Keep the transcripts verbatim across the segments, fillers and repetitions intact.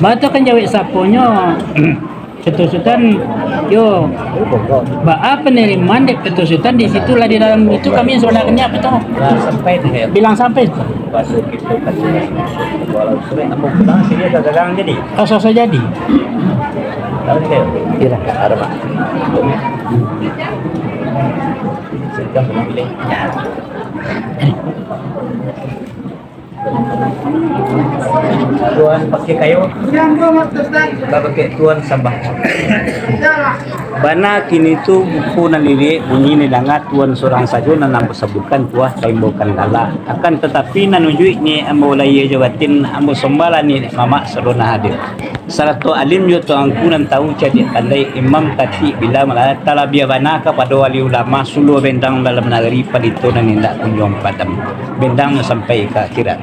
Atau kan jawek saponyo, Ketua Sutan, yo, baa penerimaan dek Ketua Sutan di situ lah, di dalam itu kami sabananyo apo tu? Bilang sampai tu. Kaso-kaso jadi. Iyalah. Tuan Pakai Kayo, ka bakeh Tuan sambah. Bana kini tu buku nan liliak bunyi nan danga Tuan surang sajo nan ambo sabuikkan tuah ka imbaukan gala. Akan tatapi nan ujuik ni ambo lahia jo batin, ambo sombahlah ni mamak sadonyo hadir. Sarato alim jo tuangku nan tahu cadiak pandai, imam katik bila malah, talabiah bana kapado wali ulama, suluah bendang dalam nagari, palito nan indak kunjuang padam, bendang nan sampai ka akhirat.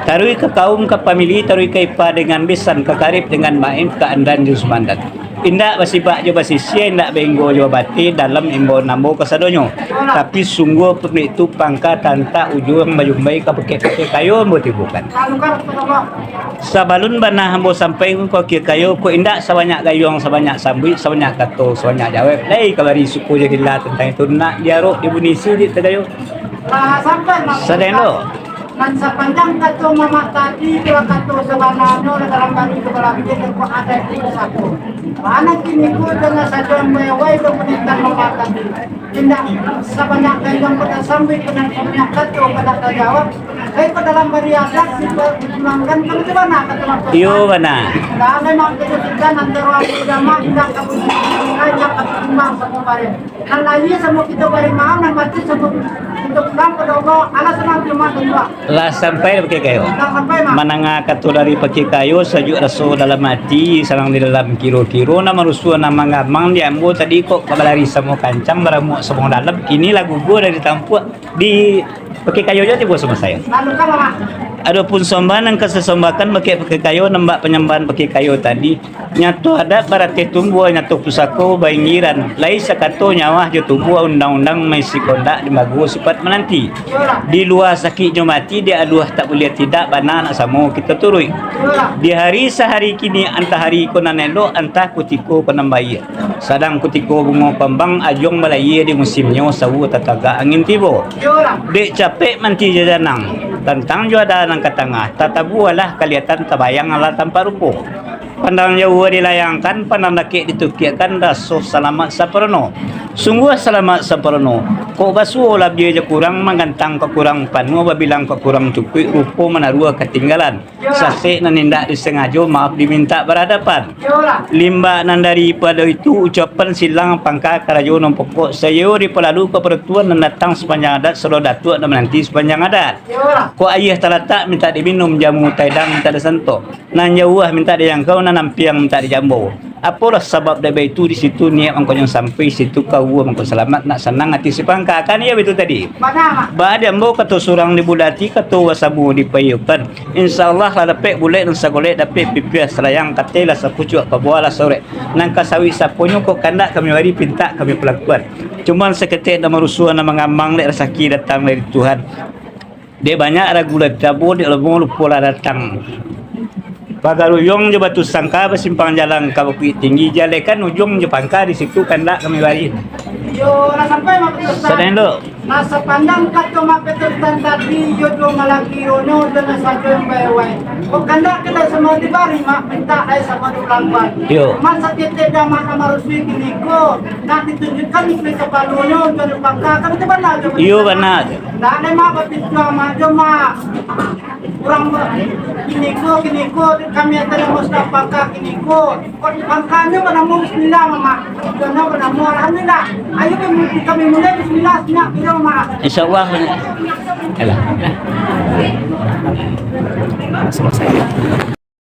Taruih ka kaum, ka pamili, taruih ka ipa dengan besan, ka karib dengan maib, ka andan jo sumandan. Indak basibak jo basisia, indak bainggo jo babateh, dalam imbauan ambo kasadonyo. Tapi sungguah pun itu pangka tantak ujuang bajumbai ka Pakai Kayo ambo tibokan. Sabalun bana ambo sampaikan ka Pakai Kayo, kok indak sabanyak gayuang, sabanyak sambuik, sabanyak kato, sabanyak jawab, lai kabari suko jo hila tantang itu, nak diarok di bunyi sidik tagayo. Sadang lo. Nan sapanjang kato mamak tadi, itulah kato sabananyo, lah dalam bari kepala bidik dan kok ada itu satu. Mana kini ko jangan sajo ambai-ambai tu penentang mamak tadi. Indak sabanyak gayuang pada sambuik, indak sabanyak kato pada tajawab. Baik, pada dalam bari adat, sifat dipulangkan, kalau tu bana kato mamak. Iyo, bana. Dah memang kedudukan antara ulama, indak kamu, indak kamu timbang satu barang. Nan lahia samo kito bari maaf, nan mati samo kito pulang pado Allah. Alah sanang terima kasih. Lah sampai Pakai Kayo. Lah sampai, Mak. Mandanga kato dari Pakai Kayo, sajuak raso dalam ati, sanang di dalam kiro-kiro, nan marusuah, nan manggamang di ambo tadi, kok balari samo kancang, baramuak samo dalam, kini lah gugur dari tampuak di Pakai Kayo jo tibo samo sayo. Lalu kan, Mak. Adopun sombah nan ka sasombahkan bakeh Pakai Kayo, nambah panyambahan Pakai Kayo tadi, Nyato adat barateh tumbuah, nyato pusako bainggiran. Lai sakato nyawa jo tubuah, undang-undang maisi kondak, limbago sifat mananti. Di lua sakik jo mati, di aluah tak buliah tidak, bana nak samo kito turuik. Di hari sahari kini, antah hari ko nan elok, antah kutiko ko nan baiak. Sadang kutiko bungo kambang, ajuang balayia di musimnyo, sawu tatagak angin tibo. Dek capek manti jajanang, tantang juada nan ka tangah, tatabualah kaliatan, tabayang alah tampak rupo. Pandang jauah dilayangkan, pandang dakek ditukiakkan, raso salamat samparono. Sungguah salamat samparono. Kok basuo labiah jo kurang, manggantang ka kurang panuah, babilang ka kurang cukuik, rupo manaruah katinggalan. Sasek nan indak disangajo, maaf dimintak baradapan. Limbak nan daripado itu, ucapan silang pangka karajo nan pokok, sayo dipalalu ka paratuan nan datang sapanjang adat, sado datuak nan mananti sapanjang adat. Kok aia talatak mintak diminum, jamu taidang mintak disantok. Nan jauah mintak dijangkau, nan ampiang mintak dijambo. Apolah sabab dek baitu di situ niat mangkonyo sampai situ ka uwa mangko salamat nak sanang ati si pangka. Kan iyo baitu tadi? Bana, Mak. Ba di ambo kato surang dibulati, kato basamo dipayokan. Insya Allah lah dapek bulek nan sagolek, dapek pipiah salayang, kateh lah sapucuak, pabuah lah sorek. Nan ka sawik saponyo kok kandak kami wari, pintak kami palakuan. Cuman saketek nan marusuah, nan mangamang dek rasaki datang dari Tuhan. Dek banyak ragu lah tabo, dek lomo lupo lah datang. Pagaruyuang jo Batu Sangka, basimpang jalan ka Bukik Tinggi, jalehkan ujuang jo pangka, di situ kandak kami bari. Yo, lah sampai, Mak Petur Tan. Sadang lo. Nah, sapanjang kato Mak Petur Tan tadi, yo jo malaki rono, jo nan sajo nan baiwai. Kok kandak kito samo dibari, Mak, mintak lai samo diulangkan. Yo. Cuman saketek damak nan marusui kiniko, nak ditunjukkan isi kapalonyo, jo pangka, kan itu bana jo. Iyo, bana. Ndak ado mak bapituah mak jo mak. Urang ba-, kiniko, kiniko, kami atan amos ka pangka kiniko. Pangkanyo banamo Bismillah, Mamak. Pangkanyo banamo Alhamdulillah. Ayo kami, kami mulai Bismillah, senyap kiro, Mamak. Insya Allah. Alah.